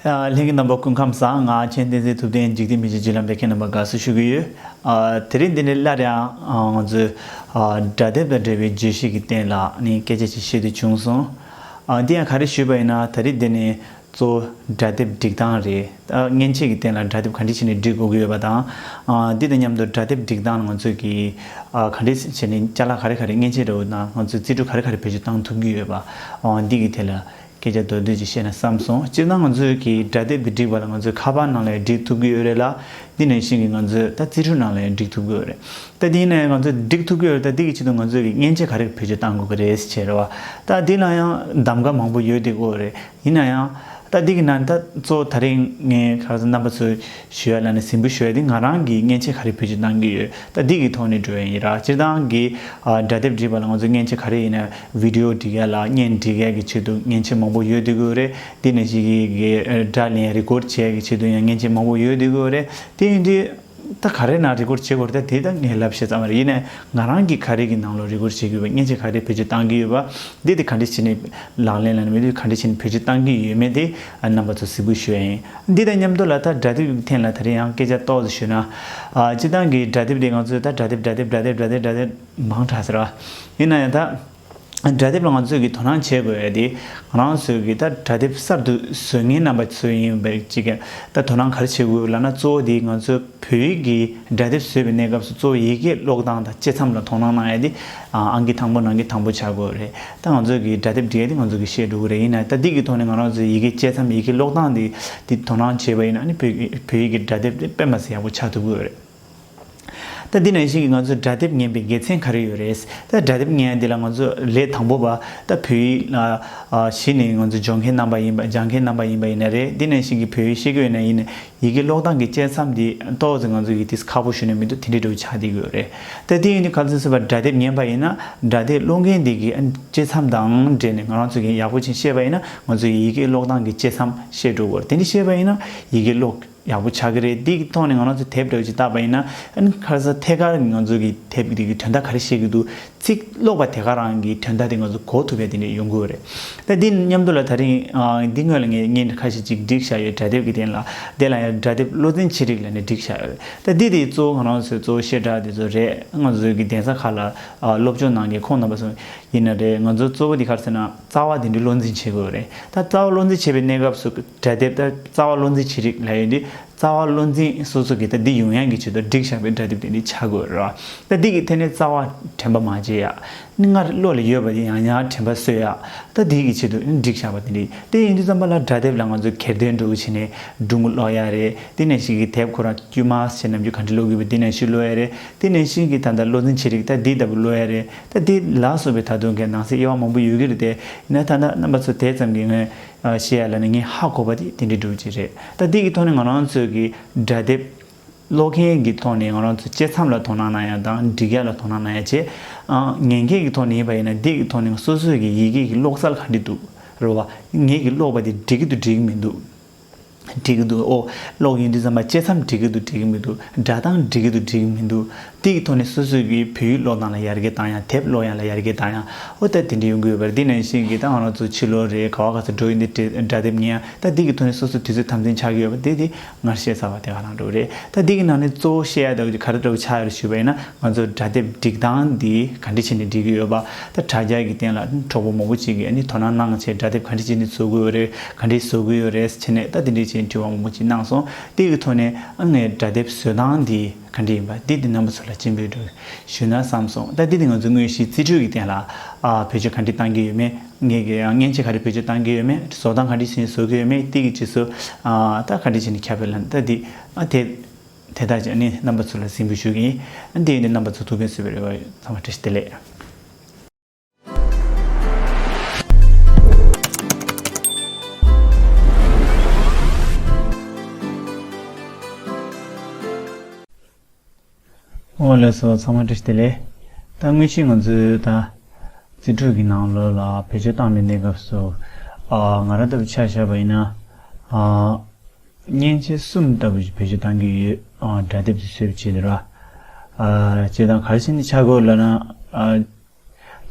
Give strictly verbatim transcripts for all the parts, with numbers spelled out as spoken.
ཨ། ལྷན་རྒྱས་རྣམ་པ་སྐུ་ཁམས་བཟང་། ང་མཁྱེན་བསྟན་འཛིན་ཐུབ་བསྟན་འཇིག་རྟེན་མི་ཆོས་བརྒྱུད་ལམ་པའི་མཁན་རྣམ་པ་དགའ་བསུ་ཞུ་གི་ཡོད། ཨ། དེ་རིང་འདི་ནས་སླར་ཡང་ང་ཚོས་ཨ་སྒྲ་དེབ་དང་འབྲེལ་བའི་བརྗོད་གཞི་གི་སྟེང་ལ་ནི་སྐད་ཆ་ཞིག་བཤད་དུ་བྱུང་སོང་། ཨ། འདི་ཡང་ག་རེ་ཞུས་པ་ཡིན་ན། ད་རེས་འདི་ནས་གཙོ་བོ་སྒྲ་དེབ་སྒྲིག་སྟངས་རེད། ཨ། མཉེན་ཆས་ཀྱི་སྟེང་ལ་སྒྲ་དེབ་ག་འདྲ་བྱས་ནས་སྒྲིག་དགོས་ཀྱི་ཡོད་པ་དང་། ཨ། འདི་དང་མཉམ་དུ་སྒྲ་དེབ་སྒྲིག་སྟངས་ལ་ང་ཚོས་ཀྱི་ཨ་ག་འདྲ་བྱས་ནས་ཅ་ལག་ག་རེ་ག་རེ། མཉེན་ཆས་འདྲ་བོ་དང་ང་ཚོས་རྩིས་འཕྲུལ་ག་རེ་ག་རེ་བེད་སྤྱོད་བཏང་ཐུབ་ཀྱི་ཡོད་པ། ཨ། འདི་གི་ཐད་ལ་སྐད་ཆ་མདོར་བསྡུས་ཅིག་བཤད་ན་བསམ་སོང་། སྤྱིར་བཏང་ང་ཚོས་ཀྱི་སྒྲ་དེབ་འདི་སྒྲིག་པ་ལ་ང་ཚོས་ཁ་པར་ནང་ལ་ཡང་སྒྲིག་ཐུབ་ཀྱི་ཡོད་རེད་ལ། འདི་ནང་བཞིན་གྱི་ང་ཚོས་ད་རྩིས་འཕྲུལ་ནང་ལ་ཡང་སྒྲིག་ཐུབ་ཀྱི་ཡོད་རེད། ད་འདི་ཡིན་ན་ཡང་ང་ཚོས་སྒྲིག་ཐུབ་ཀྱི་ཡོད་རེད། ད་འདི་གི་ཆེད་དུ་ང་ཚོས་ཀྱི་མཉེན་ཆས་ག་རེ་བེད་སྤྱོད་བཏང་དགོས་ཀྱི་རེད་ཟེར་བྱས་རེད་བ། ད་འདི་ལ་ཡང་གདམ་ག་མང་པོ་ཡོད་བསྡད་ཀྱི་ཡོད་རེད། ཡིན་ན་ཡང་ད་འདི་གི་ནང་ད་གཙོ་བོ་ད་རིང་ངས་ག་རེ་ཟེར། རྣམ་པ་ཚོས་ཞུ་ཡ་ལ་ནི་གཟིགས་འབུལ་ཞུ་ཡ་འདི་ང་རང་གི་མཉེན་ཆས་ག་རེ་བེད་སྤྱོད་བཏང་གི་ཡོད། ད་འདི་གི་ཐོག་ནས་འགྲོ་ཡ་ཡིན་ར། སྤྱིར་བཏང་གི་ཨ་སྒྲ་དེབ་སྒྲིག་པ་ལ་ང་ཚོ་མཉེན་ཆས་ག་རེ་ཡིན་ན། བི་ཌི་ཡོ་སྒྲིག་ཡ་ལ་བརྙན་སྒྲིག་ཡ་གི་ཆེད་དུ་མཉེན་ཆས་མང་པོ་ཡོད་བསྡད་ཀྱི་ཡོད་རེད། འདི་ནང་བཞིན་གྱི་གི་ཨ་སྒྲ་ལེན་ཡ་རི་ཀོཌ་བྱེད་ཡ་གི་ཆེད་དུ་ཡང་མཉེན་ཆས་མང་པོ་ཡོད་བསྡད་ཀྱི་ཡོད་རེད། དེ་ཡིན་དུས་ད་ག་རེ་ནང་རི་ཀོཌ་བྱེད་དགོས་རེད། ད་དེ་ད་ངས་ལབ་བཤད་ཙམ་རེད། ཡིན་ནའི་ང་རང་གིས་ག་རེ་གི་ནང་ལོགས་རི་ཀོཌ་བྱེད་དགོས་པ། མཉེན་ཆས་ག་རེ་བེད་སྤྱོད་བཏང་གི་ཡོད་པ། འདི་དེ་ག་འདྲ་བྱས་ནས་ལག་ལེན་ལ་ནི་མི་དུས་ག་འདྲ་བྱས་ནས་བེད་སྤྱོད་བཏང་གི་ཡོད་མེད་དེ་ཨ་རྣམ་པ་ཚོ་གཟིགས་འབུལ་ཞུ་ཡ་ཡིན། འདི་དང་མཉམ་དུ་ལ་ད་སྒྲ་དེབ་ཀྱི་ཐད་ལ་ད་རེས་ཡང་སྐད་ཆ་ཏོག་ཙམ་ཞུས་ན། ཨ་སྤྱིར་བཏང་གི་སྒྲ་དེབ་དེ་ང་ཚོས་ད་སྒྲ་དེབ་སྒྲ་དེབ་སྒྲ་དེབ་སྒྲ་དེབ་སྒྲ་དེབ་མང་དྲགས་ཟེར་བ། ཡིན་ན་ཡང་ད་སྒྲ་དེབ་ལ་ང་ཚོས་ཀྱི་དོ་སྣང་བྱེད་དགོས་ཡ་དེ། ང་རང་ཚོས་ཀྱི་ད་སྒྲ་དེབ་གསར་དུ་བཟོ་མཁན་རྣམ་པ་ཚོས་ཡིན་པའི་གཅིག་གི་ད་དོ་སྣང་ག་རེ་བྱེད་དགོས་ལབ་ན། གཙོ་བོ་དེ་ང་ཚོས་བོད་ཡིག་གི་སྒྲ་དེབ་བཟོས་པའི་གནས་སྐབས་སུ་གཙོ་བོ་ཡི་གེ་ཀློག་སྟངས་དང་བཅད་མཚམས་ལ་དོ་སྣང་གནང་ཡ་དེ་ཨང་ཀི་དང་པོ་ནང་གི་དང་པོ་ཆགས་དགོས་རེད། ད་ང་ཚོས་ཀྱི་སྒྲ་དེབ་འབྲི་ཡ་དེ་ང་ཚོས་ཀྱི་ཤེས་འགྲོ་གི་རེད། ཡིན་ན་ད་འདི་གི་ཐོག་ནས་ང་རང་ཚོས་ཡི་གེ་བཅད་མཚམས་ཡི་གེ་ཀློག་སྟངས་དེ་དེ་དོ་སྣང་བྱས་པ་ཡིན་ན་ནི་བོད་བོད་ཡིག་གི་སྒྲ་དེབ་དེ་དཔེ་མ་སྲིད་ཡག་པོ་ཆགས་ཐུབ་ཀྱི་ཡོད་རེད། ད་འདི་ནང་བཞིན་གྱི་ང་ཚོས་སྒྲ་དེབ་ཉན་པའི་དགེ་མཚན་ག་རེ་ཡོད་རེད། ད་སྒྲ་དེབ་ཉན་ཡ་འདི་ལ་ང་ཚོ་ལས་དང་པོ་པ་ད་བོད་ཡིག་ལ་ཨ་གཞི་ནས་ང་ཚོ་སྦྱོང་མཁན་རྣམ་པ་ཡིན་པ། སྦྱང་མཁན་རྣམ་པ་ཡིན་པ་ཡིན་ན་རེད། འདི་ནང་བཞིན་གྱི་བོད་ཡིག་ཤེས་ཀྱི་ཡོད་ན་ཡིན་ན། ཡི་གེ་ཀློག་སྟངས་ཀྱི་བཅད་མཚམས་འདི་ཏོག་ཙམ་ང་ཚོ་གི་དེ་ཁག་པོ་ཞུ་ན་མི་འདུག་དེ་འདྲའི་འདྲ་བོ་ཆགས་བསྡད་ཀྱི་ཡོད་རེད། ད་དེ་ཡིན་དུས་ག་ཚོད་ཚོད་པ་སྒྲ་དེབ་ཉན་པ་ཡིན་ན། སྒྲ་དེབ་ཀློག་མཁན་འདི་གི་ཨ་ནི་བཅད་མཚམས་དང་འབྲེལ་ནས་ང་རང་ཚོ་གི་ཡག་པོ་ཅིག་ཤེས་པ་ཡིན་ན། ང་ཚོ་ཡི་གེ་ཀློག་སྟངས་ཀྱི་བཅད་མཚམས་ཤེས་འགྲོ་གི་ཡོད་རེད། དེ་འདྲ་ཤེས་པ་ཡིན་ན་ཡི་གེ་ཀློག་ཡག་པོ་ཆགས་ཀྱི་རེད། འདི་གི་ཐོག་ནས་ང་རང་ཚོ་དེབ་འདྲ་བོ་ཅིག་བལྟས་པ་ཡིན་ན། ཨ་ནི་ག་རེ་ཟེར། ཐད་ཀར་ང་ཚོ་གི་དེབ་འདི་གི་དོན་དག་ག་རེ་བཤད་ཀྱི་འདུག་ཚིག་ཀློག་པ་དེ་ག་རང་གི་དོན་དག་དེ་ང་ཚོ་གོ་ཐུབ་པའི་དེ་འདྲ་ཡོང་གི་ཡོད་རེད། ད་འདི་མཉམ་དུ་ལ་ད་རིང་ཨ་འདི་སྔོན་ལ་ངས་བརྙན་ཁ་ཤས་ཅིག་བསྒྲིགས་བཞག་ཡོད། སྒྲ་དེབ་ཀྱི་སྟེང་ལ། དེ་ལ་ཡང་སྒྲ་དེབ་བློ་འཛིན་ཆེ་རིགས་ལབ་ནས་བསྒྲིགས་བཞག་ཡོད་རེད། ད་འདི་དེ་གཙོ་བོ་ང་རང་ཚོའི་གཙོ་བོ་བཤད་གྲྭ་དེ་ཚོ་རེད། ང་ཚོའི་གི་གདན་ས་ཁག་ལ་ཨ་སློབ་སྦྱོང་གནང་མཁན་ཁོང་རྣམ་པ་ཚོ་ཡིན་ན་རེད། ང་ཚོ་གཙོ་བོ་དེ་ག་རེ་ཟེར་ན། རྩ་བ་དེ་འདྲའི་བློ་འཛིན་བྱེད་དགོས་རེད། ད་རྩ་བ་བློ་འཛིན་བྱེད་པའི་གནས་སྐབས་སུ་སྒྲ་དེབ་ད་རྩ་བ་བློ་འཛིན་བྱེད་རིགས་ལབ་ཡོད་དུས། རྩ་བ་བློ་འཛིན་སོ་སོ་གིས་ད་འདི་ཡོང་ཡག་གི་ཆེད་དུ་བསྒྲིགས་བཞག་པའི་སྒྲ་དེབ་དེ་འདྲ་ཆགས་དགོས་རེད་བ། ད་འདི་གི་ཐད་ནས་རྩ་བ་དྲན་པ་མ་བརྗེད་ཡ། ནི་སྔར་བློ་ལ་ཡོད་པ་དེ་ཡང་ཡང་དྲན་པ་གསོ་ཡ། ད་འདི་གི་ཆེད་དུ་བསྒྲིགས་བཞག་པ་དེ་འདྲ། དེ་ཡིན་དུས་ཙམ་པ་ལ་སྒྲ་དེབ་ལ་ང་ཚོས་གྱེར་འདོན་འདྲ་བོ་བྱས་ནས་སྒྲུང་ཀློག་ཡ་རེད། དེ་ནང་བཞིན་གྱི་དེབ་ཁོ་རང་དཀྱུས་མ་བྱས་ནམ་རྒྱུན་ག་འདྲ་ཀློག་དགོས་པ་དེ་ནང་བཞིན་ཀློག་ཡ་རེད། དེ་ནང་བཞིན་གྱི་ད་ལྟ་བློ་འཛིན་བྱེད་རིགས་ད་འདི་ལྟ་བུ་ཀློག་ཡ་རེད། ད་འདི་ལ་སོགས་པའི་ད་དུང་གི་ནང་གསེས་དབྱེ་བ་མང་པོ་ཡོད་ཀྱི་རེད་དེ། ཡིན་ན་ད་ལྟ་རྣམ་པ་ཚོ་དེ་ཙམ་གྱིས་ངས་ཨ་བཤད་ཡ་ལ་ནི་ངས་ཧ་གོ་བ་དེ་དེ་འདྲའི་འདྲ་བོ་ཅིག་རེད། ད་འདི་གི་ཐོག་ནས་ང་རང་ཚོའི་གི་སྒྲ་དེབ་ཀློག་མཁན་གྱི་ཐོག་ནས་ང་རང་ཚོ་བཅད་མཚམས་ལ་དོ་སྣང་གནང་ཡ་དང་སྒྲིག་ཡ་ལ་དོ་སྣང་གནང་ཡ་བྱས། ཨ་ཉན་མཁན་གྱི་ཐོག་ནས་ཡིན་པ་ཡིན་ན། འདི་གི་ཐོག་ནས་སོ་སོའི་གི་ཡི་གེ་གི་ཀློག་རྩལ་ག་འདྲ་འདུག་རེད་བ། ངེད་ཀྱིས་ཀློག་པ་དེ་འགྲིག་གི་འདུག་འགྲིག་གི་མི་འདུག་འགྲིག་གི་འདུག་ཨོ། ཀློག་ཡོང་དུས་ཙམ་པ་བཅད་མཚམས་འགྲིག་གི་འདུག་འགྲིག་གི་མི་འདུག་སྒྲ་གདངས་འགྲིག་གི་འདུག་འགྲིག་གི་མི་འདུག་དེ་གི་ཐོག་ནས་སོ་སོའི་གི་བོད་ཡིག་ཀློག་སྟངས་ལ་ཡར་རྒྱས་བཏང་ཡ། དེབ་ཀློག་ཡ་ལ་ཡར་རྒྱས་བཏང་ཡ། ཨོ་ད་དེ་འདྲ་ཡོང་གི་ཡོད་པ་རེད། དེ་ནང་བཞིན་གི་ད་ང་རང་ཚོ་ཕྱི་ལོགས་རེད། ག་བ་ག་ཚོད་འགྲོ་ཡིན་དེ་སྒྲ་དེབ་ཉན་ཡ། ད་དེ་གི་ཐོག་ནས་སོ་སོ་དུས་ཚོད་དམ་འཛིན་ཆགས་ཀྱི་ཡོད་པ་དེ་དེ་སྔར་བཤད་ཚར་བ་དེ་ག་རང་འགྲོ་རེད། ད་དེ་གི་ནང་ནས་གཙོ་བོ་བཤད་ཡ་ད་ག་རེ་འདྲ་བོ་ཆགས་ཡོད་རེད་ཞུས་པ་ཡིན་ན། ང་ཚོ་སྒྲ་དེབ་སྒྲིག་སྟངས་འདི་ག་འདྲ་བྱས་ནས་སྒྲིག་གི་ཡོད་པ། ད་དྲ་རྒྱ་གི་སྟེང་ལ་གྲོགས་པོ་མང་པོ་ཅིག་གིས་ཨ་ནི་དོ་སྣང་གནང་བྱས། སྒྲ་དེབ་ག་འདྲ་བྱས་ནས་བཟོ་དགོས་རེད། ག་འདྲ་བཟོ་དགོས་ཡོད་རེད་བྱས་ནས། ད་དེ་འདྲ་བྱས་ནས་དྲི་བ་མང་པོ་ཅིག་གནང་སོང་། དེ་གི་ཐོག་ནས་ཨ་ངས་སྒྲ་དེབ་བཟོ་སྟངས་འདི་ག་འདྲ་ཡིན་པ་འདི་འདི་རྣམ་པ་ཚོ་ལ་སྤྱན་འབུལ་འདྲ་ཞུས་ན་བསམ་སོང་། ད་འདི་འདི་ང་ཚོ་དངོས་གཞི་རྩིས་འཕྲུལ་གྱི་སྟེང་ལ་ཨ་བེད་སྤྱོད་ག་འདྲ་བཏང་གི་ཡོད་མེད། ངས་ཀྱི་ཡང་མཉེན་ཆས་ག་རེ་བེད་སྤྱོད་བཏང་གི་ཡོད་མེད། བཟོ་སྟངས་ག་འདྲ་བྱས་ནས་བཟོ་གི་ཡོད་མེད། དེ་གི་རྗེས་སུ་ཨ་ད་ག་འདྲ་བྱས་ནས་ཁྱབ་པའི་ལན། ད་འདི་ཨ་དེ་དེ་དག་ཅིག་ཨ་ནི་རྣམ་པ་ཚོ་ལ་གཟིགས་འབུལ་ཞུ་གི་ཡིན། ཨ་འདི་ཡིན་དུས་རྣམ་པ་ཚོ་ཐུགས་ཕན་གསོས་པའི་རེ་བ་ཡོད། ཚང་མ་བཀྲ་ཤིས་བདེ་ལེགས། ཨོ་ལགས་སོ། ཚང་མ་བཀྲ་ཤིས་བདེ་ལེགས། ད་དངོས་གཞི་ང་ཚོའི་ད་རྩིས་འཕྲུལ་གྱི་ནང་ལོགས་ལ་བེད་སྤྱོད་བཏང་བའི་གནས་སྐབས་སུ། ཨ་ང་རང་ལྟ་བུ་ཆ་བཞག་པ་ཡིན་ན། ཨ་མཉེན་ཆས་གསུམ་ལྟ་བུ་ཞིག་བེད་སྤྱོད་བཏང་གི་ཡོད། ཨ་སྒྲ་དེབ་དེ་བཟོས་པའི་ཆེད་དུ་ར། ཨ་སྤྱིར་བཏང་ག་རེ་བྱས་ནས་ཆགས་ཀྱི་ཡོད་ལབ་ན། ཨ་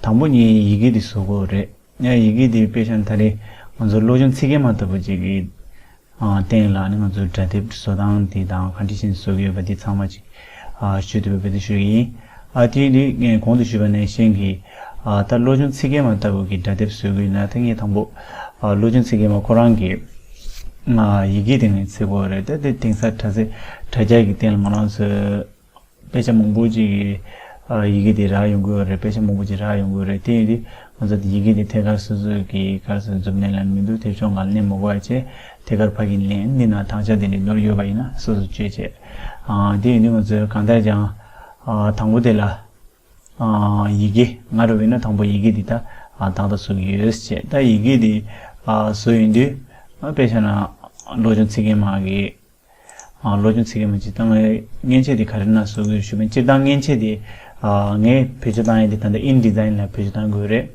དང་པོ་ངས་ཡི་གེ་དེ་བཟོ་དགོས་རེད། ཡིན་ཡང་ཡི་གེ་དེ་དཔེ་བཞག་ན་ད་རེས་ང་ཚོ་སློབ་སྦྱོང་ཚིག་བརྒྱད་མ་ལྟ་བུ་ཅིག་གི་ སྟེང་ལ་ནི་ང་ཚོའི་སྒྲ་དེབ་བཟོ་སྟངས་དེ་དང་ག་འདྲ་ཞིག་བཟོ་གི་ཡོད་པ་དེ་ཚང་མ་ཅིག་ཞུ་ཐུབ་པའི་དཔེ་དེ་ཞུ་གི་ཡིན། དེ་ནི་གོང་དུ་ཞུས་པ་ནང་བཞིན་གྱི་ད་བློ་སྦྱོང་ཚིག་བརྒྱད་མ་ལྟ་བུ་གི་སྒྲ་དེབ་བཟོ་གི་ཡིན་ན། ད་ངས་དང་པོ་བློ་སྦྱོང་ཚིག་བརྒྱད་མ་ཁོ་རང་གི་ཡི་གེ་དེ་ངས་བརྩི་དགོས་རེད། ད་དེ་དེང་སང་དྲ་ཚིགས་དྲ་རྒྱ་གི་སྟེང་ལ་ང་རང་ཚོའི་དཔེ་ཆ་མང་པོ་ཅིག་གི་ཡི་གེ་དེ་རག་ཡོང་གི་ཡོད་རེད། དཔེ་ཆ་མང་པོ་ཅིག་རག་ཡོང་གི་ཡོད་རེད། དེ་ཡིན་དུས་ང་ཚོ་དེ་ཡི་གེ་དེ་ཐད་ཀར་སོ་སོའི་གི་ག་རེ་ཟེར་མཛུབ་གནོན་ལ་མི་འདུག་དེབ་ཆུང་ངང་ལ་མནན་མ་དགོས་པ་བྱས། ཐད་ཀར་ཕ་གིར་ལེན་འདི་ན་དག་ཆ་དེ་འདྲ་ནོར་ཡོད་པ་ཡིན་ན་སོ་སོ་བཅོས་བྱས། དེ་ཡིན་དུས་ང་ཚོས་གང་ལྟར་ཀྱང་དང་པོ་དེ་ལ་ཡི་གེ་ང་རུ་བས་ན་དང་པོ་ཡི་གེ་འདི་ད་ཏག་ཏག་བཟོ་གི་ཡོད་བྱས། ད་ཡི་གེ་འདི་བཟོ་ཡོང་དུས་དཔེ་ཆ་ནང་བློ་སྦྱོང་ཚིག་བརྒྱད་མ་གི་ཨ། བློ་སྦྱོང་ཚིག་བརྒྱད་མ་ཅིག་བཏང་བའི་མཉེན་ཆས་དེ་ག་རེ་ན་བཟོ་དགོས་ཞུས་པ་ཡིན། སྤྱིར་བཏང་མཉེན་ཆས་དེ་ཨ། ངས་བེད་སྤྱོད་བཏང་ཡས་དེ་ད་ལྟ་ཨིན་ཌི་ཛའིན་ལ་བེད་སྤྱོད་བཏང་དགོས་རེད།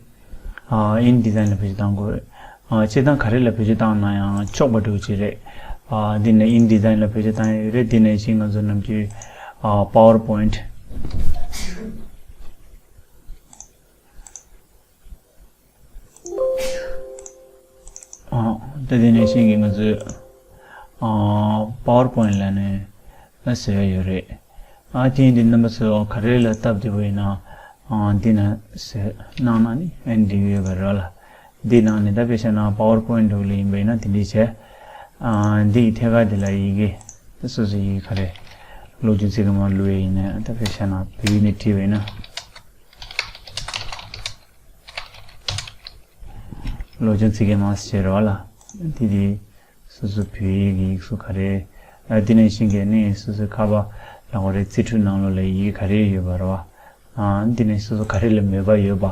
ཨ། ཨིན་ཌི་ཛའིན་ལ་བེད་སྤྱོད་བཏང་དགོས་རེད། ཨ། སྤྱིར་བཏང་ག་རེ་ལ་བེད་སྤྱོད་བཏང་ན་ཡང་ཆོག་པ་འདྲ་བོ་ཅིག་རེད། ཨ། འདི་ནས་ཨིན་ཌི་ཛའིན་ལ་བེད་སྤྱོད་བཏང་ཡས་ཡོད་རེད། འདི་ནས་ཤིང་ང་ཚོ་ནམ་རྒྱུན་ཨ། པ་ཝར་པོ་ཡིན་ཊི། ཨ། ད་དེ་ནས་ཤིང་གི་ང་ཚོས་ཨ། པ་ཝར་པོ་ཡིན་ཊི་ལ་ནས་ཨ། བཟོས་ཡོད་རེད། ཨ། དེ་ཡིན་དུས་རྣམ་པ་ཚོས་ག་རེ་ལ་སྟབས་བདེ་པོ་ཡིན་ན་ཨ། འདི་ན་བཟོས་གནང་ན་ནི་ཨ་འགྲིག་གི་ཡོད་པ་རེད་ལ། འདི་ནང་ནས་ད་དཔེ་བཞག་ན་པ་ཝར་པོ་ཡིན་ཊི་འདྲ་བོ་ལ་ཡིན་པ་ཡིན་ན་དེ་འདྲས་བྱས། ཨ། འདི་ཡི་ཐད་ཀར་དེ་ལ་ཡི་གེ་ད་སོ་སོ་ཡི་གེ་ག་རེ་བློ་སྦྱོང་ཚིག་གི་མ་བླུགས་ཡས་ཡིན་ན། ད་དཔེ་བཞག་ན་བོད་ཡིག་ནས་བྲིས་པ་ཡིན་ན། བློ་སྦྱོང་ཚིག་བརྒྱད་མ་ཟེར་བ་ལ། དེ་དེ་སོ་སོ་བོད་ཡིག་གི་ཡིག་གཟུགས་ག་རེ། ཨ། དེ་ནས་ཤིང་གི་ནི་སོ་སོའི་ཁ་པར་ལ་ག་རེ་རྩིས་འཕྲུལ་ནང་ལོགས་ལ་ཡི་གེ་ག་རེ་ཡོད་པ་རེད་བ། ཨ། དེ་ནས་སོ་སོ་ག་རེ་ལ་མོས་པ་ཡོད་པ་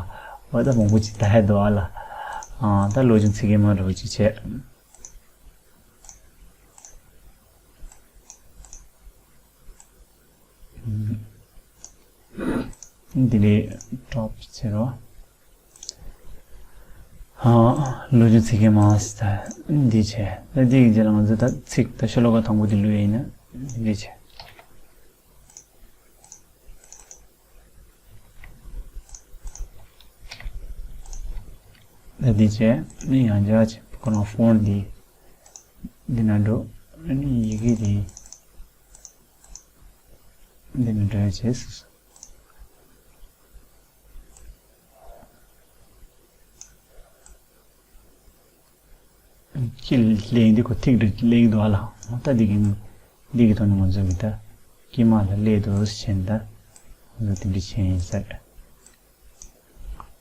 བ་ད་མང་པོ་ཅིག་ལྟ་ཡ་འདུག་ཨ་ལ། ཨ། ད་བློ་སྦྱོང་ཚིག་བརྒྱད་མ་འདྲ་བོ་ཅིག་བྱས། འདི་ནས་ཊོབ་ཟེར་རོ། ཨ། བློ་སྦྱོང་ཚིག་བརྒྱད་མ་ཟེར་ད་འདི་བྱས། ད་འདི་གི་རྗེས་ལ་ང་ཚོ་ད་ཚིག་ད་ཤོ་ལོ་ཀ་དང་པོ་འདི་བླུགས་ཡས་ཡིན་ན་འདི་བྱས། ད་འདི་བྱས་ནི་ཡང་བསྐྱར་བྱས་ཁོ་རང་ཕོན་ཊི་འདི་འདི་ན་འགྲོ། ཨ་ནི་ཡི་གེ་འདི་འདི་ན་འགྲོ་བྱས། ཀྱི་ལེགས་འདི་ཁོ་ཐིག་རེ་ལེགས་འདུག་ཨ་ལ། ད་འདི་གི་འདི་གི་ཐོག་ནས་ང་ཚོ་གི་ད་དཀྱིལ་མ་ལ་སླེབས་འདུག་ཟེར་ནས་ད་ང་ཚོ་དེ་འདྲ་བྱས་ཡིན་ཟེར།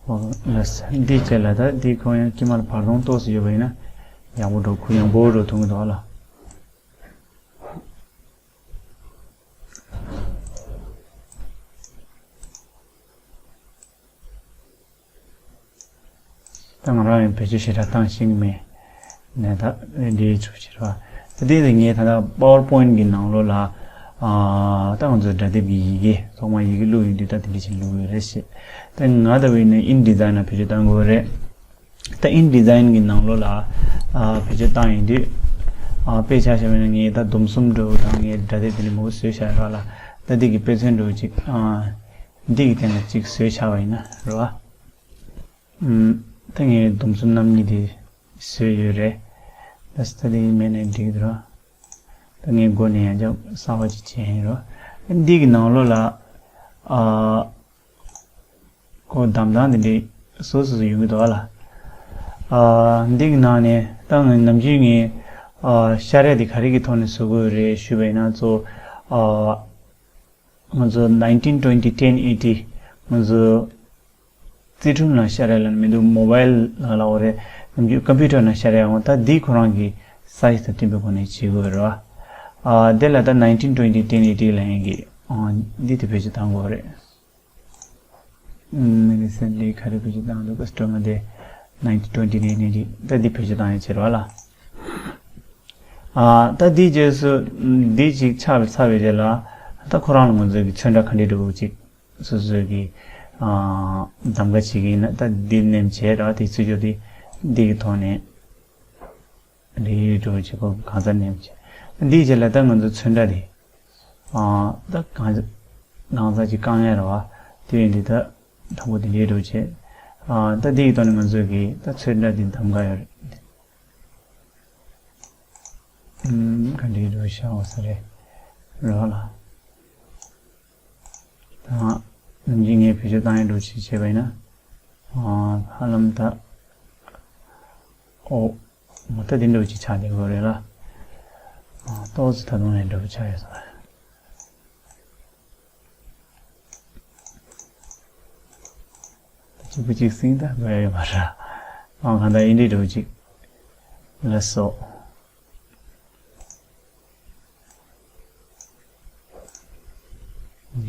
ཨོ་ལགས་སོ། འདི་བྱས་ལ་ད་འདི་ཁོ་ཡང་དཀྱིལ་མ་ལ་བར་སྟོང་ཏོག་ཙམ་ཡོད་པ་ཡིན་ན་ཡག་པོ་འགྲོ། ཁོ་ཡང་པོ་འགྲོ་ཐུབ་ཀྱི་འདུག་ཨ་ལ། ད་ང་རང་ཡང་བེད་སྤྱོད་ཞེ་དྲག་བཏང་ཤེས་ཀྱི་མེད་ནས་ད་འདི་ཚོ་བྱེད་རོགས། ད་དེ་ལས་ངས་ད་ལྟ་པ་ཝར་པོ་ཡིན་ཊི་གི་ནང་ལོགས་ལ་ཨ། ད་ང་ཚོའི་སྒྲ་དེབ་ཀྱི་ཡི་གེ་ཐོག་མར་ཡི་གེ་བླུགས་ཡོང་དུས་ད་དེ་འདྲ་ཞིག་བླུགས་ཡོད་རེད་ཞེས། ད་ང་ལྟ་བུ་ཡིན་ན་ཨིན་ཌི་ཛའིན་ལ་བེད་སྤྱོད་བཏང་དགོས་རེད། ད་ཨིན་ཌི་ཛའིན་གྱི་ནང་ལོགས་ལ་ཨ། བེད་སྤྱོད་བཏང་ཡོང་དུས་ཨ། དཔེ་ཆ་བཞག་པ་ཡིན་ན་ངས་ད་སྡོམ་གསུམ་འདྲ་བོ་དང་ངས་སྒྲ་དེབ་དེ་འདྲ་མང་པོ་བཟོས་བཞག་ཡོད་ར་ལ། ད་འདི་གི་དཔེ་མཚོན་འདྲ་བོ་ཅིག་ཨ། འདི་གི་སྟེང་ལ་ཅིག་བཟོས་བཞག་པ་ཡིན་ན་རེད་བ། ཨུམ། ད་ངས་སྡོམ་གསུམ་རྣམ་གཉིས་དེ་བཟོས་ཡོད་རེད། ད་ད་དེ་མེད་ནའི་འགྲིག་འདུག་ར། ད་ངས་སྒོ་ནས་ཡང་བསྐྱར་གསར་པ་ཅིག་བྱས་ཡིན་ར། འདི་གི་ནང་ལོགས་ལ་ཨ། ཁོ་གདམ་སྟངས་དེ་འདྲའི་སོ་སོ་སོ་ཡོང་གི་འདུག་ཨ་ལ། ཨ། འདི་གི་ནང་ནས་ད་ངས་ནམ་རྒྱུན་ངས་ཨ། ཤར་ཡ་དེ་ག་རེ་གི་ཐོག་ནས་བཟོ་དགོས་རེད་ཞུས་པ་ཡིན་ན་གཙོ་བོ་ཨ། ང་ཚོ་nineteen twenty ten eighty ང་ཚོ་རྩིས་ཁྲིམས་ལ་ཤར་ཡ་ལ་མི་འདུག་མོ་བྷལ་ལ་ལ་འོ་རེད། ནམ་རྒྱུན་ཀམ་པུ་ཊར་ནང་ཤར་ཡ་འོ་ད་འདི་ཁོ་རང་གི་སའིཛ་དང་མཐུན་པའི་སྒོ་ནས་བྱེད་དགོས་རེད་བ། ཨ། དེ་ལ་ད་nineteen twenty ten eighty ལ་ཡིན་གི་ཨ། འདི་དེ་བེད་སྤྱོད་བཏང་དགོས་རེད། ཨ། མི་ནི་སེན་ལི་ག་རེ་བེད་སྤྱོད་བཏང་འདུག་ཀ་སི་ཊོ་མར་དེ་nineteen twenty ten eighty ད་འདི་བེད་སྤྱོད་བཏང་ཡ་བྱེད་རེད་བ་ལ། ཨ། ད་འདིའི་རྗེས་སུ་འདི་ཅིག་ཆགས་པའི་ཚར་བའི་རྗེས་ལ་ད་ཁོ་རང་ལ་ང་ཚོས་ཀྱི་ཚོན་ཁྲ་ག་འདྲ་འདྲ་བོ་ཅིག་སོ་སོས་ཀྱི་ཨ། གདམ་ག་བྱེད་ཀྱི་ཡིན་ན་ད་འདི་ནེམ་བྱས་ར། དེ་ཚུར་ཕྱོགས་དེ་འདི་གི་ཐོག་ནས་འདི་འདྲ་བོ་བྱེད་དགོས། གང་ས་ནེམ་བྱས། འདིའི་རྗེས་ལ་ད་ང་ཚོ་ཚོན་ཁྲ་དེ་ཨ། ད་གང་གང་ས་ཅིག་བཀང་ཡ་ར་བ། དེ་ཡིན་དུས་ད་དང་པོ་དེ་འདྲ་འདྲ་བོ་བྱས། ཨ། ད་འདི་གི་ཐོག་ནས་ང་ཚོས་ཀྱི་ད་ཚོན་ཁྲ་དེ་གདམ་ག་ཡོད་རེད། ཨུམ། ག་འདྲའི་འདྲ་བོ་ཤར་བ་ས་རེད། རོགས་ལ། ད་ནམ་རྒྱུན་ངས་བེད་སྤྱོད་བཏང་ཡག་འདྲ་བོ་ཅིག་བྱས་པ་ཡིན་ན། ཨ། ཧ་ལམ་ད། ཨོ། མ་ད་འདི་འདྲ་བོ་ཅིག་ཆགས་བསྡད་ཡོད་རེད་ལ། ཨ། ཏོག་ཙམ་ད་དུང་ཡང་འདྲ་བོ་ཆགས་ཡོད་ས་རེད། གཅིག་པུ་གཅིག་སྲིང་ད་དགོས་ཡ་ཡོད་མ་རེད། ཨང་གང་ལྟར་ཨིན་འདྲའི་འདྲ་བོ་ཅིག་ལ་སོགས།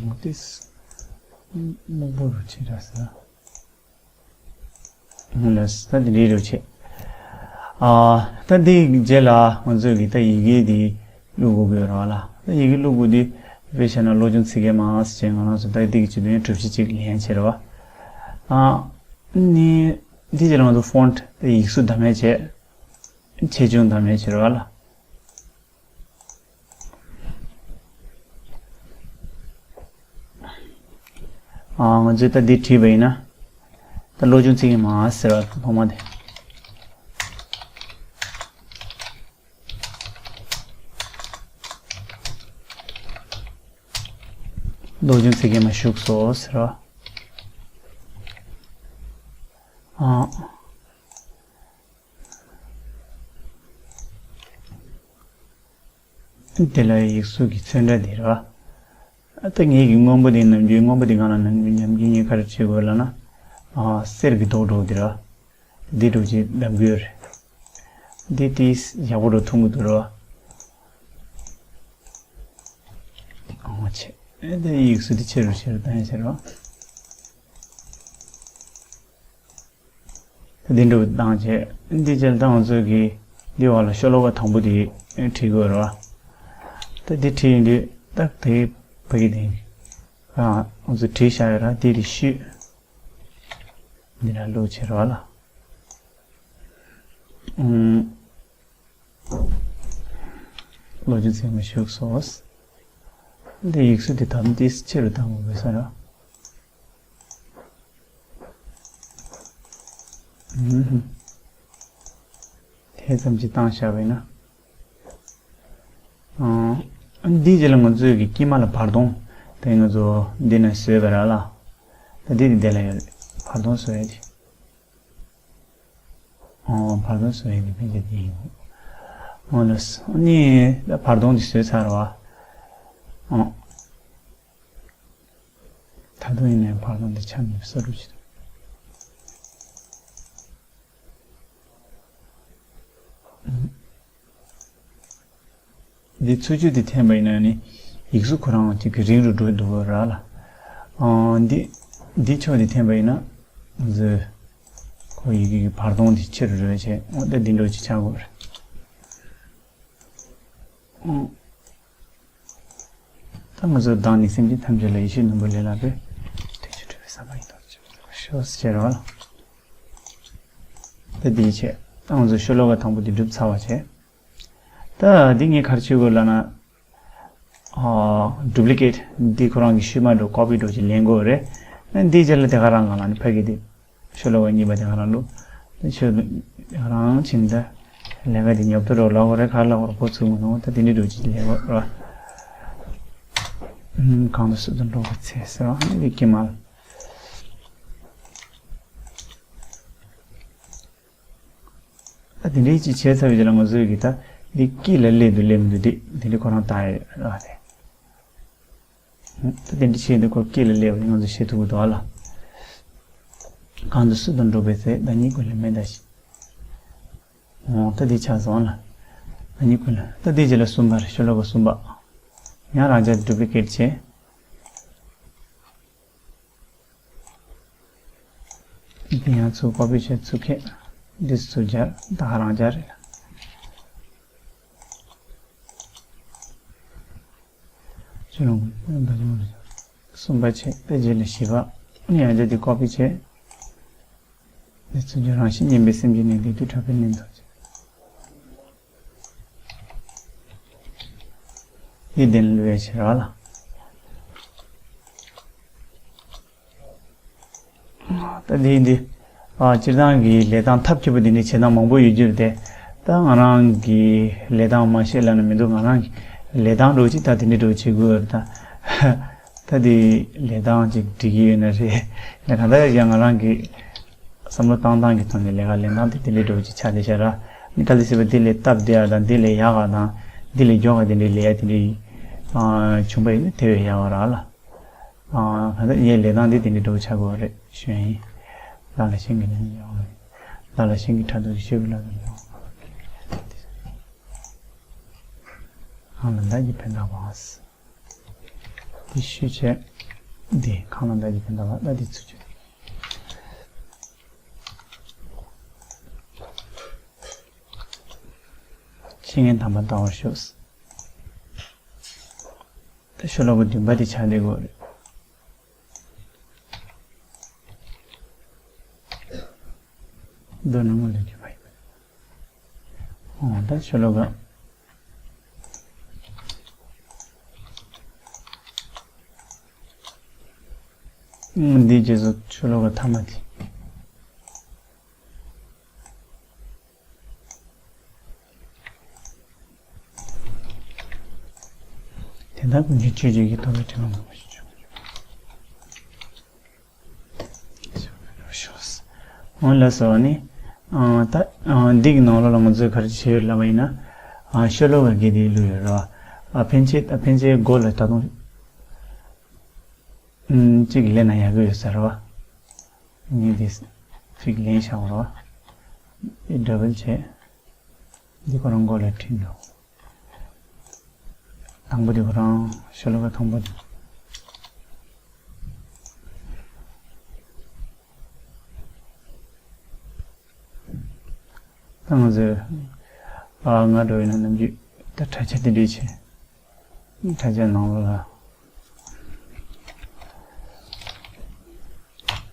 ནོ་ཊིས་སྨུག་པོ་རུ་ཕྱེ་ར་ཟེར། ལགས། ད་འདི་འདྲའི་རུ་ཕྱེ། ཨ། ད་འདི་རྗེས་ལ་ང་ཚོས་ཀྱི་ད་ཡི་གེ་འདི་བླུག་དགོས་ཀྱི་ཡོད་རེད་བ་ལ། ད་ཡི་གེ་བླུག་དགོས་འདི་དཔེ་བཞག་ན་བློ་སྦྱོང་ཚིག་བརྒྱད་མ་ཟེར་བྱས་ང་རང་ཚོ་ད་འདི་གི་བྱེད་དོན་གྲུབ་གཞི་གཅིག་ལེན་བྱས་རེད་བ། ཨ། ནི་འདི་རྗེས་ལ་ང་ཚོ་ཕོན་ཊི་ད་ཡིག་གཟུགས་བདམས་ཡག་བྱས། ཆེ་ཆུང་བདམས་ཡག་བྱས་རེད་བ་ལ། ཨ། ང་ཚོས་ད་འདི་བྲིས་པ་ཡིན་ན། ད་བློ་སྦྱོང་ཚིག་བརྒྱད་མ་ཟེར་བ་ཐོག་མ་དེ། བློ་སྦྱོང་ཚིག་བརྒྱད་མ་བཞུགས་སོ་ཟེར་བ། ཨ། དེ་ལ་ཡིག་གཟུགས་ཀྱི་ཚོན་ཁྲ་དེ་རེད་བ། ད་ངེད་ཀྱི་སྔོན་པོ་དེ་ནམ་རྒྱུན་སྔོན་པོ་དེ་གང་ལ་ནམ་རྒྱུན་ཉམས་རྒྱུན་ངས་ག་རེ་བྱེད་དགོས་ལབ་ན། ཨ། གསེར་གྱི་རྡོག་འགྲོ་དེ་རེད་བ། འདི་འགྲོ་ཅིག་བདམས་དགོས་རེད། འདི་དེ་ཡག་པོ་འགྲོ་ཐུང་གི་འདུག་རེད་བ། ཨ་ཆེ། ཨེ་དེ་ཡིག་གཟུགས་དེ་ཆེ་རུ་ཆེ་རུ་བཏང་ཡག་བྱེད་རེད་བ། འདི་འདྲ་བཏང་བྱས། འདི་བྱས་ད་ང་ཚོས་ཀྱི་འདི་བར་ལ་ཤོ་ལོ་ཀ་དང་པོ་དེ་བྲིས་དགོས་རེད་བ། ད་འདི་བྲིས་ཡིན་དུས་ད་དེ་ཕ་གི་དེ་ང་ཚོས་བྲིས་བཞག་ཡོད་ར། འདི་རེད་ཤོད། འདི་ལ་བླུགས་བྱས་རེད་བ་ལ། ཨུམ། བློ་སྦྱོང་ཚིག་བརྒྱད་མ་བཞུགས་སོ། འདི་ཡིག་གཟུགས་དེ་དམ་ཏིས་ཆེ་རུ་བཏང་དགོས་ས་རེད། ཨུམ། དེ་ཙམ་གྱིས་བཏང་བཞག་པ་ཡིན་ན། ཨང་། འདིའི་རྗེས་ལ་ང་ཚོས་ཀྱི་དཀྱིལ་མ་ལ་བར་སྟོང་། དེ་ང་ཚོ་འདི་ན་བཟོས་པ་ར་ལ། ད་འདི་ནི་འདི་ལ་ཡོད་རེད། བར་སྟོང་བཟོ་ཡ་དེ། ཨོ། བར་སྟོང་བཟོ་ཡ་དེ་ཕན་ཆད་དེ་ཡིན། ཨོ་ལགས་སོ། ནི་ད་བར་སྟོང་དེ་བཟོས་ཚར་བ། ཨོ། ད་དུང་ཡིན་ནའི་བར་སྟོང་འདི་ཆ་མེད་པའི་ས་རུབ་ཅིག་དང་། འདི་ཚུར་ཕྱོགས་འདི་འཐེན་པ་ཡིན་ན་ནི་ཡིག་གཟུགས་ཁོ་རང་ཅིག་གི་རིང་རུ་འགྲོ་འདུག་ར་ལ། ཨང་། འདི་འདི་ཕྱོགས་འདི་འཐེན་པ་ཡིན་ན་ང་ཚོས་ཁོ་ཡི་གེ་གི་བར་སྟོང་འདི་ཆེ་རུ་འགྲོ་བྱས། འོ་ད་འདི་འདྲ་ཅིག་ཆགས་དགོས་རེད། ཨང་། ད་ང་ཚོ་བདག་ནི་སེམས་ཅན་ཐམས་ཅད་ལ་ཡིད་བཞིན་ནོར་བུ་ལས་ལྷག་པའི་དོན་ཆེན་སྒྲུབ་པའི་བསམ་པ་ཡིན་ཏོ། ཤོག་ཟེར་བ་ལ། ད་འདིའི་ཆེད་ད་ང་ཚོ་ཤོ་ལོ་ཀ་དང་པོ་འདི་འགྲུབ་ཚར་བ་བྱས། ད་འདི་ངས་ག་རེ་བྱེད་དགོས་ལབ་ན། ཨ། ཌུབ་ལི་ཀེ་ཊི་འདི་ཁོ་རང་གི་ཤུལ་མ་འགྲོ་ཀོ་པི་འགྲོ་ཅིག་ལེན་དགོས་རེད། འདིའི་རྗེས་ལ་དེ་ག་རང་གང་ལ་ནི་ཕ་གི་འདི། ཤོ་ལོ་ཀ་གཉིས་པ་དེ་ག་རང་འགྲོ། ཤོ་ལོ་ཀ་རང་ཕྱིན་ད། ལས་ཀ་དེ་ཉོབ་ཏོ་རོགས་ལ་འོ་རེ་ག་ལ་འོ་རེ་འགོ་ཚུགས་མི་འདུག་ད་དེ་འདྲི་འགྲོ་ཅིག་ལས་འོ་ར། གང་དུ་སུ་དང་འགྲོ་བའི་ཚེ་ཟེར་བ་ནི་དེ་ཀྱི་མ། ད་དེ་འདྲའི་ཅིག་བྱས་ཚར་བའི་རྗེས་ལ་ང་ཚོས་ཀྱི་ད་འདི་སྐྱིད་ལ་སླེབས་འདུག་སླེབས་མི་འདུག་འདི་འདི་འདྲའི་ཁོ་རང་ལྟ་ཡ་རེད། ད་དེ་འདྲ་བྱས་འདི་ཁོ་སྐྱིད་ལ་སླེབས་པ་ང་ཚོ་ཤེས་ཐུབ་ཀྱི་འདུག་ཨ་ལ། གང་དུ་སུ་དང་འགྲོགས་པའི་ཚེ་བདག་ཉིད་ཀུན་ལས་མེད་ལྟ་ཞིང་། འོ་ད་འདི་ཆགས་སོང་ཨ་ལ། བདག་ཉིད་ཀུན་ལས་ད་འདི་རྗེས་ལ་གསུམ་པ་རེད། ཤོ་ལོ་ཀ་གསུམ་པ། ཡང་རང་ཅག་ཌུབ་ལི་ཀེ་ཊི་བྱས། འདི་ཡང་ཚུར་ཀོ་པི་བྱས་ཚུར་ཁྱེར། འདི་ཚུར་སྦྱར་ད་ག་རང་སྦྱར་རེད། ཅི་རུང་གསུམ་པ་བྱས་དེ་རྗེས་ལ་བཞི་པ། ཡང་རྗེས་འདི་ཀོ་པི་བྱས། འདི་ཚུར་སྦྱར་རང་བཞིན་གཉེན་པོའི་སེམས་ཀྱི་གནས་འདི་དུས་འཕྲོད་པའི་གནས་ཚུལ་བྱས། འདི་བདེན་ལུས་ཡ་ཕྱིར་བ་ལ། ད་འདི་འདི། ཨ། སྤྱིར་བཏང་གི་ལས་སྟངས་ཐབས་སྐྱོ་པོ་འདི་འདྲའི་བྱེད་སྟངས་མང་པོ་ཡོད་རྒྱུ་རེད་དེ། ད་ང་རང་གི་ལས་སྟངས་མ་ཤེས་ལབ་ན་མི་འདུག་ང་རང་གི་ལས་སྟངས་འདྲ་བོ་ཅིག་ད་དེ་འདྲ་འདྲ་བོ་བྱེད་དགོས་ཡོད་རེད་ད། ད་དེ་ལས་སྟངས་ཅིག་འགྲིག་གི་ཡོད་ན་རེད། ཡང་གང་ལྟར་ཡང་ང་རང་གི་བསམ་བློ་བཏང་སྟངས་ཀྱི་ཐོག་ནས་ལས་ཀ་ལེན་སྟངས་དེ་དེ་འདྲ་འདྲ་བོ་ཅིག་ཆགས་བསྡད་ཤག་ར། ནི་ག་ལེ་ཟེར་བ་འདི་ལས་སྟབས་བདེ་བ་དང་འདི་ལས་ཡག་ག་དང་འདི་ལས་མགྱོགས་ག་དེ་འདྲའི་ལས་ཡ་དེ་འདྲའི་བྱུང་པ་ཡིན་ན་དེ་བས་ཡག་པ་ར་ལ། གང་ལྟར་ངའི་ལས་སྟངས་འདི་དེ་འདྲའི་འདྲ་བོ་ཆགས་དགོས་པ་རེད་ཞུ་ཡ་ཡིན། ལ་ལ་ཤིང་གི་ལན་ཡོང་། ལ་ལ་ཤིང་གི་ཁྲ་འདུག་གི་ཤོད་གི་ལ་ལ་ཡོང་། ཨང་ལ་འདའ་གི་ཕན་ཐོགས་བ། འདི་ཤོད་བྱས། འདི་གང་ལ་འདའ་གི་ཕན་ཐོགས་བ་ལ་འདི་ཚུར་བྱས། ཤིང་ངན་དམ་པ་ལྟ་བར་ཤོག་ད་ཤོ་ལོ་ཀ་བདུན་པ་དེ་ཆགས་བསྡད་ཡོད་རེད། རྡོ་ནི་དངུལ་ལས་གྲུབ་པ་ཡིན། འོ་ད་ཤོ་ལོ་ཀ་འདིའི་རྗེས་སུ་ཤོ་ལོ་ཀ་ཐ་མ་དེ། དེ་དག་ཀུན་གྱི་སྤྱོད་བརྒྱུད་ཀྱི་ཐོག་ལ་དྲི་མ་མང་པོ་ཞིག་བྱུང་། འོ་ལགས་སོ་ནི། ད་འདི་གི་ནང་ལོགས་ལ་ང་ཚོས་ག་རེ་བྱས་ཡོད་ལབ་པ་ཡིན་ན། ཤོ་ལོ་ཀ་བརྒྱད་དེ་བླུགས་ཡོད་རེད་བ། ཕན་ཆད་ཕན་ཆད་མགོ་ལ་ད་དུང་གཅིག་ལེན་ན་ཡག་གི་ཡོད་ས་རེད་བ། ངས་འདི་གཅིག་ལེན་བཞག་རོགས། འདི་ཌབ་བལ་བྱས། འདི་ཁོ་རང་མགོ་ལ་འཕྲིན་འགྲོ། དང་པོ་འདི་ཁོ་རང་ཤོ་ལོ་ཀ་དང་པོ་འདི། ད་ང་ཚོས་ཨ་ང་འགྲོ་ཡིན་ན་ནམ་རྒྱུན་ད་དྲ་རྒྱ་འདི་འདྲས་བྱས། དྲ་རྒྱ་ནང་ལོགས་ལ།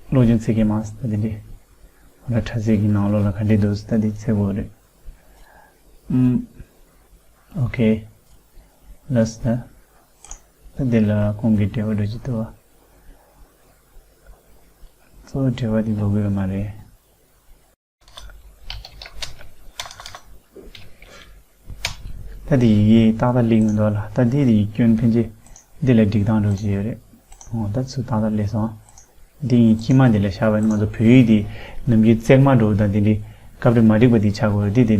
བློ་སྦྱོང་ཚིག་གི་མང་ཟེར་ད་འདི་འདྲས། ང་དྲ་ཚིག་གི་ནང་ལོགས་ལ་ག་འདྲས་འདུག་ཟེར་ད་འདི་ཚེ་བོ་རེད། ཨུམ། ཨོ་ཁེ། ལགས་སོ་ད། ད་འདི་ལ་ཁོང་གི་འབྲེལ་བ་འགྲོ་གི་འདུག་བ། གཙོ་བོ་འབྲེལ་བ་འདི་འགྲོ་གི་ཡོད་མ་རེད། ད་འདི་ཡི་གེ་ཏག་ཏག་སླེབས་མི་འདུག་ལ། ད་འདི་འདི་ཡི་སྐྱོན་ཕན་ཆད་འདི་ལ་སྒྲིག་སྟངས་འགྲོ་གི་ཡོད་རེད། འོ་ད་ཚུར་ཏག་ཏག་སླེབས་སོང་། འདི་ཡི་དཀྱིལ་མ་འདི་ལ་བཞག་པ་ཡིན་ན་ང་ཚོ་བོད་ཡིག་འདི་ནམ་རྒྱུན་བརྩེགས་མ་འགྲོ་ད་འདི་འདི་སྐབས་རེ་མ་འགྲིག་པ་འདི་ཆགས་དགོས་རེད། འདི་འདི་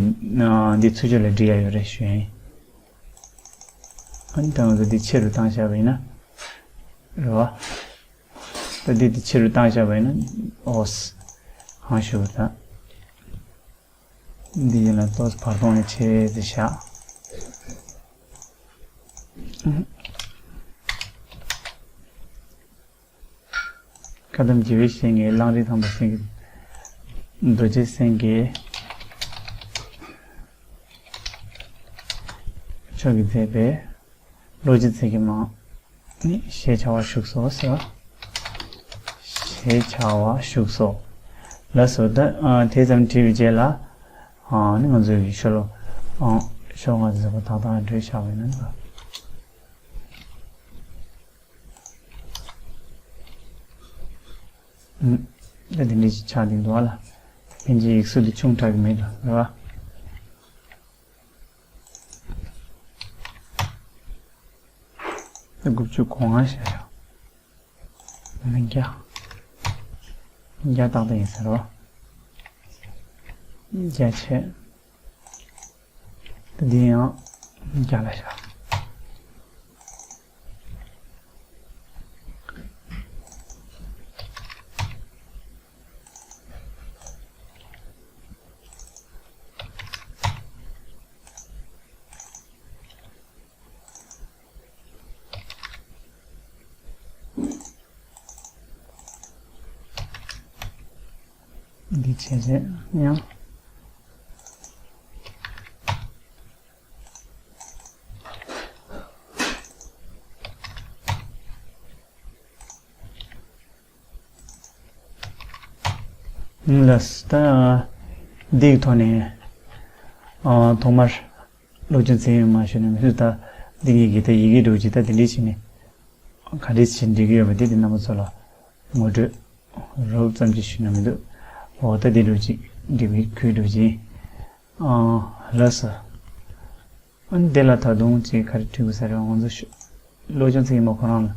འདི་ཚུར་ཕྱོགས་ལ་སྒྲིག་ཡ་ཡོད་རེད་ཞུ་ཡ་ཡིན། ཨ་ནི་ད་ང་ཚོ་འདི་ཆེ་རུ་བཏང་བཞག་པ་ཡིན་ན། རེད་བ། ད་འདི་འདི་ཆེ་རུ་བཏང་བཞག་པ་ཡིན་ན། ཨོ་སི། གང་ཞུ་བ་ད། འདི་ཡིན་ན་ཏོག་ཙམ་བར་སྟོང་ནས་ཆེ་ཙམ་བཞག་བཀའ་གདམས་རྒྱལ་བའི་བཤེས་གཉེན་གླང་རི་ཐང་པ་སེང་གེ། རྡོ་རྗེ་སེང་གེ་མཆོག་གིས་མཛད་པའི་བློ་སྦྱོང་ཚིག་གི་མང་ནི་ཞེས་བྱ་བ་བཞུགས་སོ་ཟེར་བ། ཞེས་བྱ་བ་བཞུགས་སོ། ལགས་སོ་ད། དེ་ཙམ་བྲིས་པའི་རྗེས་ལ། ནི་ང་ཚོའི་ཤོ་ལོ། ཤོ་ལོ་ཀ་ཟེར་བ་ཏག་ཏག་འགྲོས་བཞག་པ་ཡིན་ན། ཨུམ། ད་དེ་འདྲ་ཞིག་ཆགས་འདུག་འདུག་ཨ་ལ། ཕན་ཆད་ཡིག་གཟུགས་དེ་ཆུང་དྲགས་ཀྱི་མེད་ལ་རེད་བ། ད་དགུ་བཅུ་གོ་ལྔ་བཞག་ཡ། མི་བརྒྱ། བརྒྱ་ཏག་ཏག་ཡིན་ཟེར་བ། བརྒྱ་བྱས། འདི་ཡང་རྒྱ་ལ་བཞག་འདི་བྱས་རྗེས་ཡང་། ལགས་ད། འདིའི་ཐོག་ནས། ཐོག་མར། བློ་སྦྱོང་ཚིག་ཡོད་མ་ཞུས་ན་མི་སྲིད་ད། འདི་ངེད་ཀྱི་ད་ཡི་གེ་འདྲ་བོ་ཅིག་ད་འདི་འདྲས་བྱས་ནས། ག་འདྲས་བྱས་འབྲི་གི་ཡོད་པ་དེ་དེ་རྣམ་པ་ཚོ་ལ་ངོ་སྤྲོད་རོབ་ཙམ་ཅིག་ཞུས་ན་མི་འདུག་འོ་ད་འདི་འདྲ་བོ་ཅིག་འབྲི་བའི་ཁུལ་འདྲ་བོ་ཅིག་ཨང་ ལགས་སོ། ཨ་ནི་དེ་ལ་ད་དུང་ཅིག་ག་རེ་བྲིས་དགོས་ས་རེད། ང་ཚོ་ཤོ་སློབ་སྦྱོང་ཚིག་མ་ཁོ་རང་ལ་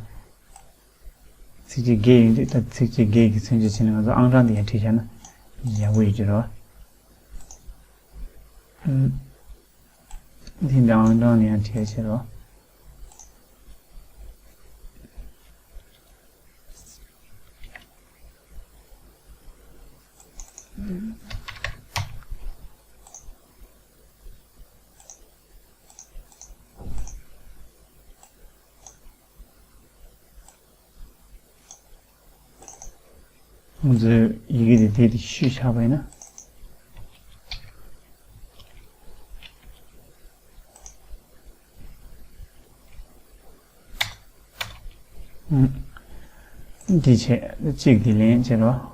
ཚིགས་བཅད་བརྒྱད་ཡོད་དུས། ད་ཚིགས་བཅད་བརྒྱད་ཀྱི་མཚོན་བྱེད་བྱས་ནས་ང་ཚོ་ཨང་གྲངས་དེ་ཡང་བྲིས་བཞག་ན་ཡག་པོ་ཡོད་ཀྱི་རེད་བ། ཨ་ནི་དེ་འདྲ་ཨང་གྲངས་ནས་ཡང་བྲིས་བྱས་རོགས། ང་ཚོའི་ཡི་གེ་དེ་དེ་དེ་ཤུས་ཆགས་པ་ཡིན་ན། འདི་བྱས། གཅིག་འདི་ལེན་བྱས་རོགས།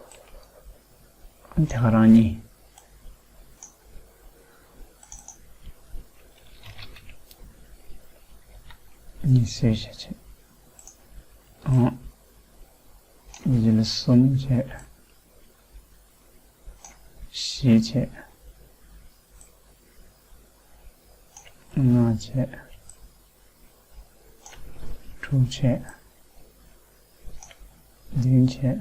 དེ་ག་རང་གཉིས། གཉིས་བཟོས་བྱས་བྱས། ཨང་། འདི་ལ་གསུམ་བྱས། བཞི་བྱས། ལྔ་བྱས། དྲུག་བྱས། བདུན་བྱས།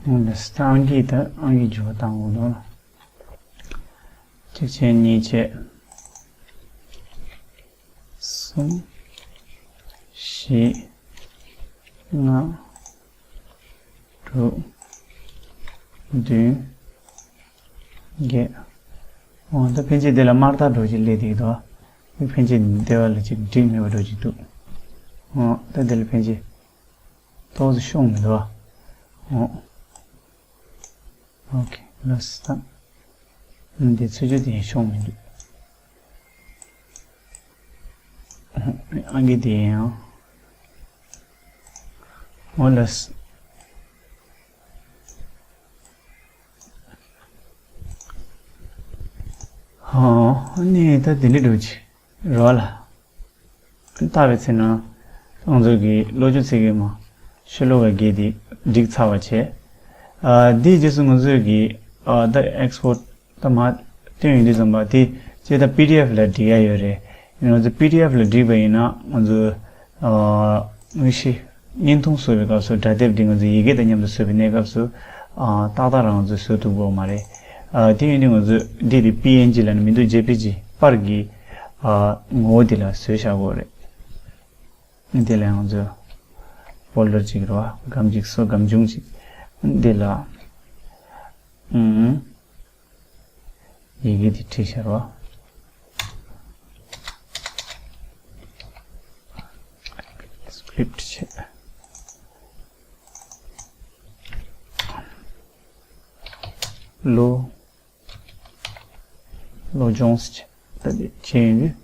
འོ་ལགས་སོ། ད་ཨང་ཀི་ད་ཨང་ཀི་འཇུག་པ་བཏང་དགོས་འདུག་གཅིག་བྱས། གཉིས་བྱས། གསུམ། བཞི། ལྔ། དྲུག་བདུན། བརྒྱད། འོ་ད་ཕན་ཆད་དེ་ལ་དམར་རྟགས་འདྲ་ཅིག་སླེབས་བསྡད་འདུག་ཕན་ཆད་འདི་བ་ལ་ཅིག་འགྲིག་མེད་པ་འདྲ་ཅིག་འདུག་འོ་ད་དེ་ལ་ཕན་ཆད་ཏོག་ཙམ་ཤོང་མི་འདུག་འོ། ཨོ་ཁེ། ལགས་སོ། ད་འདི་ཚུར་ཕྱོགས་དེ་ཤོང་མི་འདུག་ཨང་ཀི་དེ་ཡང་། འོ་ལགས་སོ། ཨ་ནི་ད་དེ་འདྲ་འགྲོ་ཅི་རོགས་ལ། བལྟ་བའི་ཚེ་ན་ང་ཚོ་གི་སློབ་སྦྱོང་ཚིག་གི་མ་ཤོ་ལོ་ཀ་བརྒྱད་དེ་འགྲིག་ཚར་བ་བྱས། ཨ་དེའི་རྗེས་སུ་ང་ཚོས་གི་ཨ་ད་ཨེག་སི་པོར་ཊ་ད་མར་བཏོན་ཡོང་དུས་ཙམ་པ་དེ་ཅེ་ད་པི་ཌི་ཨེཕ་ལ་སྒྲིག་ཡ་ཡོད་རེད། ང་ཚོ་པི་ཌི་ཨེཕ་ལ་སྒྲིག་པ་ཡིན་ན་ང་ཚོ་ཨ་དངོས་གཞི་བརྙན་ཐུང་བཟོ་བའི་སྐབས་སུ་སྒྲ་དེབ་འདི་ང་ཚོ་ཡི་གེ་དང་མཉམ་དུ་བཟོ་བའི་གནས་སྐབས་སུ་ཨ་ཏག་ཏག་རང་ང་ཚོས་བཟོ་ཐུབ་ཀྱི་ཡོད་མ་རེད། ཨ་དེ་ཡིན་དུས་ང་ཚོས་འདི་དེ་པི་ཨེན་ཇི་ལབ་ནས་མི་འདུག་ཇེ་པི་ཇི་པར་གྱི་ཨ་ངོ་བོ་འདི་ལ་བཟོས་བཞག་དགོས་རེད། འདི་ལ་ང་ཚོས་ཕོལ་ཌར་གཅིག་རེད་བ། སྒམ་གཅིག་བཟོ། སྒམ་ཆུང་གཅིག་འདི་ལ་ཨུམ་ཡི་གེ་འདི་བྲིས་བཞག་རེད་བ། སི་ཀི་རིབ་ཊི་བྱས། ལོ། ལོ་ཇོན་སི་ད་དེ་བྱས་ཡོང་དུས།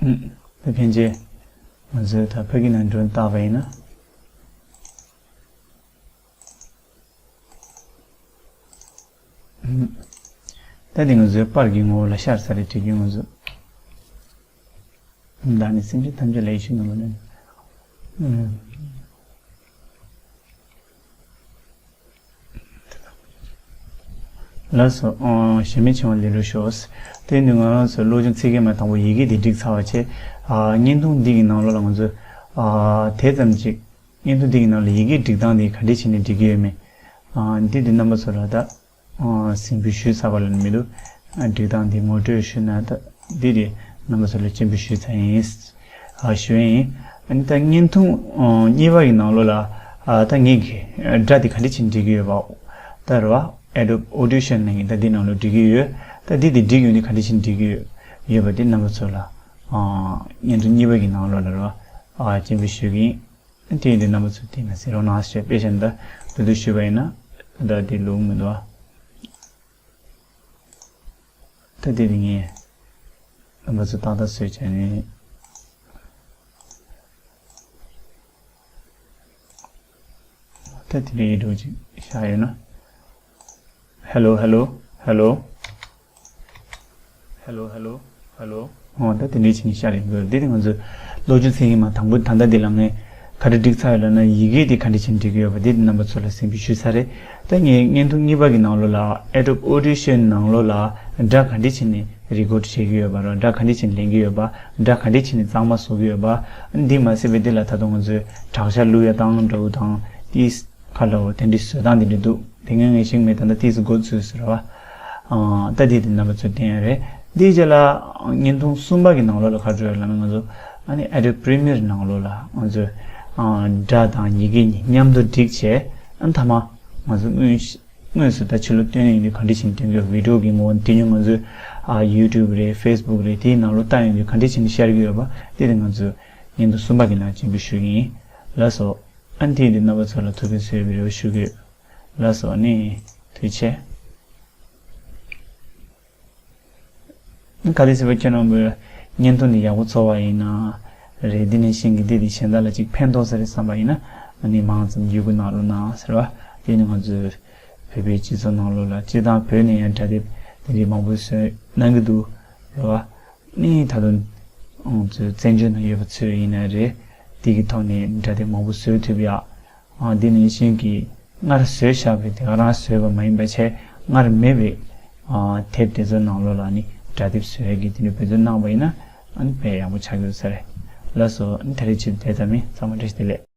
ཨུམ། ད་ཕན་ཆད་ང་ཚོས་ད་ཕ་གི་ནང་འགྲོ་བལྟ་བ་ཡིན་ན། ད་དེ་ང་ཚོའི་པར་གྱི་ངོ་བོ་ལ་ཤར་ས་རེད། བྲིས་རྒྱུ་ང་ཚོ། བདག་ནི་སེམས་ཅན་ཐམས་ཅད་ལ་ཡིད་ཆེས་གནང་བ་ནི། ལགས་སོ། ཨོ། ཞེ་མེད་ཆེ་བ་ལེགས་འགྲུབ་ཤོག་དེ་ནི་ང་རང་ཚོའི་སློབ་སྦྱོང་ཚིག་བརྒྱད་མ་དང་པོ་ཡི་གེ་འདི་བསྒྲིགས་ཚར་བ་བྱས། ཨ་བརྙན་ཐུང་འདི་གི་ནང་ལོགས་ལ་ང་ཚོས་ཨ་དེ་ཙམ་ཅིག་བརྙན་ཐུང་འདི་གི་ནང་ལ་ཡི་གེ་སྒྲིག་སྟངས་འདི་ག་འདྲས་བྱས་ནས་སྒྲིག་གི་ཡོད་མེད། ཨ་འདི་འདི་རྣམ་པ་ཚོ་ལ་ད་ཨ་གཟིགས་འབུལ་ཞུས་ཚར་བ་ལ་མི་འདུག་ཨ་སྒྲིག་སྟངས་འདི་ངོ་སྤྲོད་ཞུས་ན། ད་འདི་འདི་རྣམ་པ་ཚོ་ལ་སྤྱན་འབུལ་ཞུས་ཚར་ཡིན། ཨ་ཞུ་ཡིན། ཨ་ནི་ད་བརྙན་ཐུང་ཨ་གཉིས་པ་ཡི་ནང་ལོགས་ལ་ཨ་ད་ངེད་ཀྱི་སྒྲ་འདི་ག་འདྲས་བྱས་ནས་སྒྲིག་གི་ཡོད་པ། ད་རེད་བ། Adobe Audition ནང་གི་ད་འདི་ནང་ལོགས་སྒྲིག་གི་ཡོད། ད་འདི་འདི་སྒྲིག་ཡོང་དུས་ག་འདྲས་བྱས་ནས་སྒྲིག་གི་ཡོད་ཡོད་པ་འདི་རྣམ་པ་ཚོ་ལ་ཨ་བརྙན་ཐུང་གཉིས་པ་གི་ནང་ལོགས་ལ་རེད་བ། ཨ་སྤྱན་འབུལ་ཞུ་གི་ཡིན། དེ་ཡིན་དུས་རྣམ་པ་ཚོ་དེ་ན་ཟེར་རོགས་གནང་ཞེས། དཔེ་བཞག་ན་ད་དུ་དུ་ཞུས་པ་ཡིན་ན་ད་དེ་ལུགས་མི་འདུག་ཨ། ད་དེ་དེ་ངས་རྣམ་པ་ཚོ་ཏག་ཏག་བཟོས་བྱས་ནས། ད་དེ་འདྲའི་འགྲོ་ཅིག་བཞག་ཡོད་ན། Hello, hello, hello. Hello, hello, hello. ཨོ་ད་དེ་འདྲའི་བྱས་ནས་ཤར་ཡོང་གི་ཡོད། འདི་དེ་ང་ཚོའི་སློབ་སྦྱོང་ཚན་རིག་མ་དང་པོ་ད་ལྟ་འདི་ལ་ངས་ ག་འདྲ་སྒྲིག་ཚར་ཡོད་ལབ་ན། ཡི་གེ་དེ་ག་འདྲ་བྱས་ནས་འབྲི་གི་ཡོད་པ་དེ་རྣམ་པ་ཚོ་ལ་གསལ་པོ་ཞུས་ཚར་རེད། ད་ངས་བརྙན་ཐུང་གཉིས་པ་གི་ནང་ལོགས་ལ་Adobe Audition ནང་ལོགས་ལ་སྒྲ་ག་འདྲ་བྱས་ནས་རི་ཀོཌ་བྱེད་ཀྱི་ཡོད་པ་ར། སྒྲ་ག་འདྲ་བྱས་ནས་ལེན་གྱི་ཡོད་པ། སྒྲ་ག་འདྲ་བྱས་ནས་གཙང་མ་བཟོ་གི་ཡོད་པ། འདི་མ་ཟད་པའི་འདི་ལ་ད་དུང་ང་ཚོས་དྲག་ཆར་བླུག་ཡ་དང་འདྲ་བོ་དང་དེ། ཁ་ལ་འོ་དེ་འདྲའི་བཟོ་སྟངས་དེ་འདྲ་འདུག་དེ་ངས་ངས་ཤེས་མེད། ད་ལྟ་ཏིས་འགོ་ཚུགས་ཟེར་བ། ཨ། ད་དེ་དེ་རྣམ་པ་ཚོ་བསྟན་ཡ་རེད། དེའི་རྗེས་ལ་བརྙན་ཐུང་གསུམ་པ་གི་ནང་ལོགས་ལ་ག་རེ་ཡོད་ལབ་ན། ང་ཚོ་ཨ་ནི་Adobe Premiere ནང་ལོགས་ལ་ང་ཚོས་ཨ་སྒྲ་དང་ཡི་གེ་གཉིས་མཉམ་དུ་སྒྲིག་བྱས། ཨ་ནི་མཐའ་མ་ང་ཚོ་དངོས་དངོས་སུ་ད་ཕྱི་ལོགས་སྟོན་ཡོང་དུས་ག་འདྲ་བྱས་ནས་སྟོན་གྱི་ཡོད། བི་ཌིའོ་གི་ངོ་བོ་དེ་ཉིད་ང་ཚོས་ཨ་YouTube རེད། Facebook རེད། དེའི་ནང་ལོགས་བཏང་ཡོང་དུས་ག་འདྲ་བྱས་ནས་ཤར་གྱི་ཡོད་པ་དེ་དེ་ང་ཚོས་བརྙན་ཐུང་གསུམ་པ་གི་ནང་སྤྱན་འབུལ་ཞུ་གི་ཡིན། ལགས་སོ། ཨ་ནི་དེ་རྣམ་པ་ཚོ་ལ་ཐུགས་ཕན་གསོས་པའི་རེ་བ་ཞུ་གི་ཡོད། ལགས་སོ། ཨ་ནི་ཐུགས་རྗེ་ཆེ། གལ་སྲིད་པ་ཁྱེད་རྣམ་པས་བརྙན་ཐུང་འདི་ཡག་པོ་ཚོར་བ་ཡིན་ན་རེད། འདི་ནས་ཤིང་གི་འདི་འདི་གཞན་དག་ལ་ཅིག་ཕན་ཐོགས་ས་རེད་བསམ་པ་ཡིན་ན། ཨ་ནི་མང་ཙམ་བརྒྱུད་སྐུར་གནང་རོགས་གནང་ཟེར་བ། དེ་ནི་ང་ཚོའི་བོད་པའི་སྤྱི་ཚོགས་ནང་ལོགས་ལ་སྤྱིར་བཏང་བོད་ནས་ཡང་སྒྲ་དེབ་འདི་འདྲའི་མང་པོ་བཟོས་གནང་གི་འདུག་རེད་བ། ནི་ད་དུང་ང་ཚོའི་བཙན་བྱོལ་ནང་ཡོད་པ་ཚོས་ཡིན་ན་རེད། དེ་གི་ཐོག་ནས་སྒྲ་དེབ་མང་པོ་བཟོ་ཐུབ་ཡག་ཨ། འདི་ནི་ཤིང་གིས་སྔར་བཟོས་བཞག་པའི་དེ་ག་རང་བཟོས་པ་མ་ཡིན་པ་བྱས། སྔར་མེད་པའི་ཨ་དེབ་དེ་ཚོའི་ནང་ལོགས་ལ་ནི་སྒྲ་དེབ་བཟོ་ཡག་གི་དེ་འདྲའི་འབད་བརྩོན་གནང་བ་ཡིན་ན། ཨ་ནི་དཔེ་ཡག་པོ་ཆགས་ཀྱི་ཡོད་ས་རེད། ལགས་སོ། ཨ་ནི་ད་རེས་ཕྱིར་དེ་ཙམ་ཡིན། ཚང་མ་བཀྲ་ཤིས་བདེ་ལེགས།